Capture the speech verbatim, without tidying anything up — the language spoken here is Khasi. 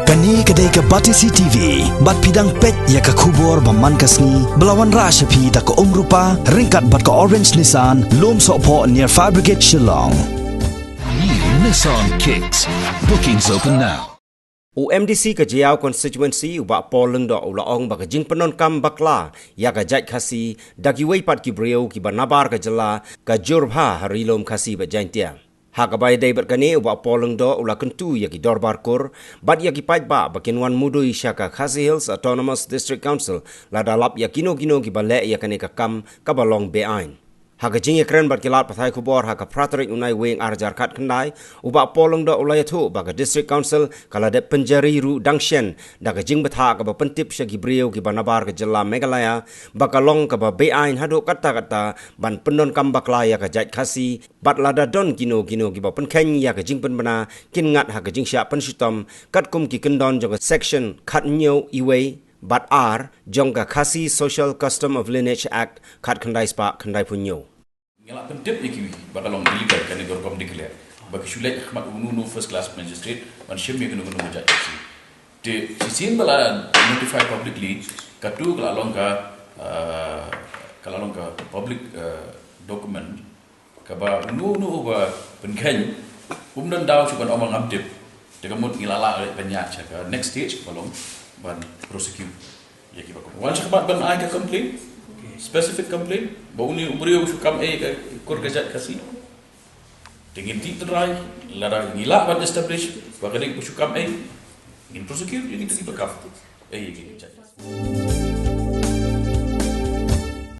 Kane ka dei ka Batesi T V, bad phi dang peit ïa ka khubor ba man ka sngi, ba la wanrah sha phi da ka Umrupa, ryngkat bad ka Orange Nissan, Lumsohphoh near Fire Brigade Shillong. New Nissan Kicks. Bookings open now. U M D C ka Jaïaw constituency u Bah Paul Lyngdoh u la ong ba ka jingpyndonkam bakla ïa ka jait Khasi da kiwei pat ki briew kiba nabar ka jylla ka jur bha ha Ri Lum Khasi bad Jaintia. Ha kaba ïadei bad kane u Bah Paul Lyngdoh u la kyntu ïa ki dorbar kur bad ïa ki paidbah ba kin wan mudui sha ka Khasi Hills Autonomous District Council lada lap ïa kino kino kiba leh ïa kane ka kam kaba long beaiñ. Ha ka jingïakren bad ki lad pathai khubor ha ka phra tarik u Naiwieng ar hajar khatkhyndai, u Bah Paul Lyngdoh u la ïathuh ba ka District Council ka la dep pynjari ruh dang shen da ka jingbthah kaba pyntip sha ki briew kiba nabar ka jylla Meghalaya ba ka long kaba beaiñ haduh katta katta ban pyndonkam bakla ïa ka jait Khasi, bad lada don kino kino kiba pynkheiñ ïa ka jingpynbna kin ngat ha ka jingshah pynshitom katkum ki kyndon jong ka section khathynñiew iwei bad ar jong ka Khasi Social Custom of Lineage Act khatkhyndai spah khyndaiphew hynñiew. Ngi la pyntip ïa kiwei ba ka long illegal kane ka rukom declare, ba ki shu leit ha khmat uno uno first class magistrate ban shim ïa kano kano ka jait Khasi. Te shisien ba la notify publicly, kato ka la long ka, ah, ka la long ka public, ah, document, kaba uno uno uba pynkheiñ um don daw shuh ban ong ba ngam tip. Te ka mut ngi la lah ban ïaid sha ka next stage ba long ban prosecute ïa kiba kum. Wan sha khmat ban ai ka complaint, specific complaint ba une u briew u shu kam ei ka kur ka jait Khasi. Te ngin dih tynrai, lada ngi lah ban establish ba kane u shu kam ei, ngin prosecute ïa kito kiba kam ei ïa ki jait.